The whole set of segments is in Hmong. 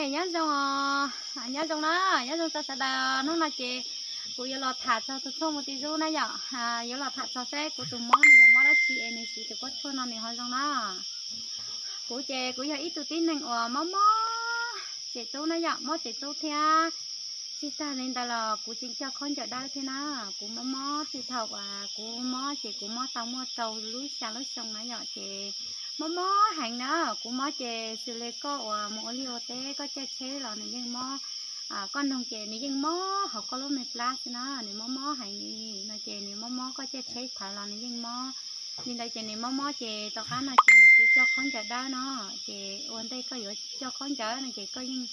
Nyob zoo, nyob zoo na, nyob zoo txog sawv daws. Hnub no ces kuv yuav los tham txog tus tshuaj Multijub na yom. Yuav los tham txog seb kuv tus mob nws yog mob dab tsi es nws siv tus kuab tshuaj no nws ho zoo na. Kuv ces kuv yog ib tug tib neeg uas mob mob cem tub na yom, mob cem tub thiab. Tsis tag li ntawd los kuv tseem coj khaub ncaws dawb thiab na. Kuv mob mob txij thaum uas kuv mob ces kuv mob tau muaj rau lub xya lub xyoo na yom, ces mob mob heev na. Kuv mob ces xws li koj uas mus ua liaj ua teb, koj caij tsheb los nws yeej mob. Koj noog ces nws yeej mob hauv koj lub me plab xwb na, nws mob mob heev li no ces nws mob mob, koj caij tsheb thawv los nws yeej mob. Li ntawd ces nws mob mob ces tom qab no ces nws tsis coj khaub ncaws dawb no, ces ua ntej koj yuav coj khaub ncaws no ces koj yeej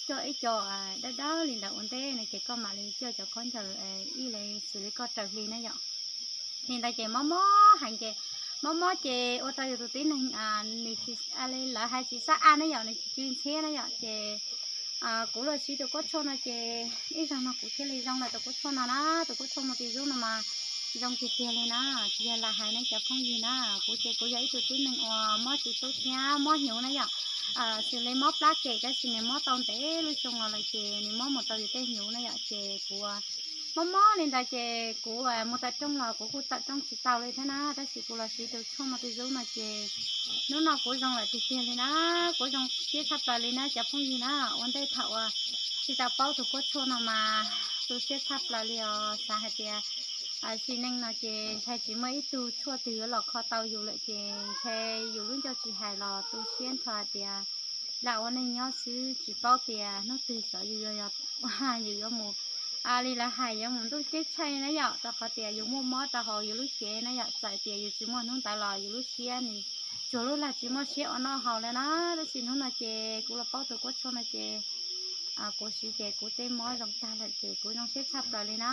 coj ib co dawb dawb li ntawd ua ntej no ces koj mam li coj cov khaub ncaws ib li xws li koj raws hli na yom. Li ntawd ces mob mob heev ces, mob mob ces ua rau yus tus tib neeg nws tsis, lawv hais tsis xab a na yom, nws tsis tsw ntxhiab na yom. Ces kuv los siv tus kuab tshuaj no ces ib zaug no kuv thiaj li zoo lawm tus kuab tshuaj no na. Tus kuab tshuaj Multijub no mas zoo tiag tiag li na, tsis yog lam hais ne cov phooj ywg na. Kuv ces kuv yog ib tug tib neeg uas mob tsis tub thiab mob hnyuv na yom. Xws li mob plab kem tab sis nws mob tau ntev lub xyoo los lawm ces nws mob mus rau yus tej hnyuv na yom, ces kuv mob mob li ntawd ces kuv mus tawm rooj los kuv kuj tawm rooj tsis tau li thiab na, tab sis kuv los siv tus tshuaj Multijub no ces hnub no kuv zoo lawm tiag tiag li na. Kuv zoo siab tshaj plaws li na cov phooj ywg na. Ua ntej thaum uas tsis tau paub tus kuab tshuaj no mas tu siab tshaj plaws li os, xav hais tias sim neej no ces ntshai tsis muaj ib tug tshuaj twg yuav los kho tau yus lawm ces ntshai yus lub ncauj tsis hais los tu siab nrho hais tias lam ua neej nyob xwb tsis paub tias hnub twg xyov yus yuav, yus yuav mus li lawv hais yuav mus ntuj ceeb tsheej na yom, rau qhov tias yus muaj mob rau hauv yus lub cev na yom. Txawm tias yus tsis muaj hnub ntawd los yus lub siab nws tsuas lub lag tsis muaj siab ua noj haus li na. Tab sis hnub no ces kuv los paub tus kuab tshuaj no ces kuv siv ces kuv tej mob zoo tag lawm ces kuv zoo siab tshaj plaws li na.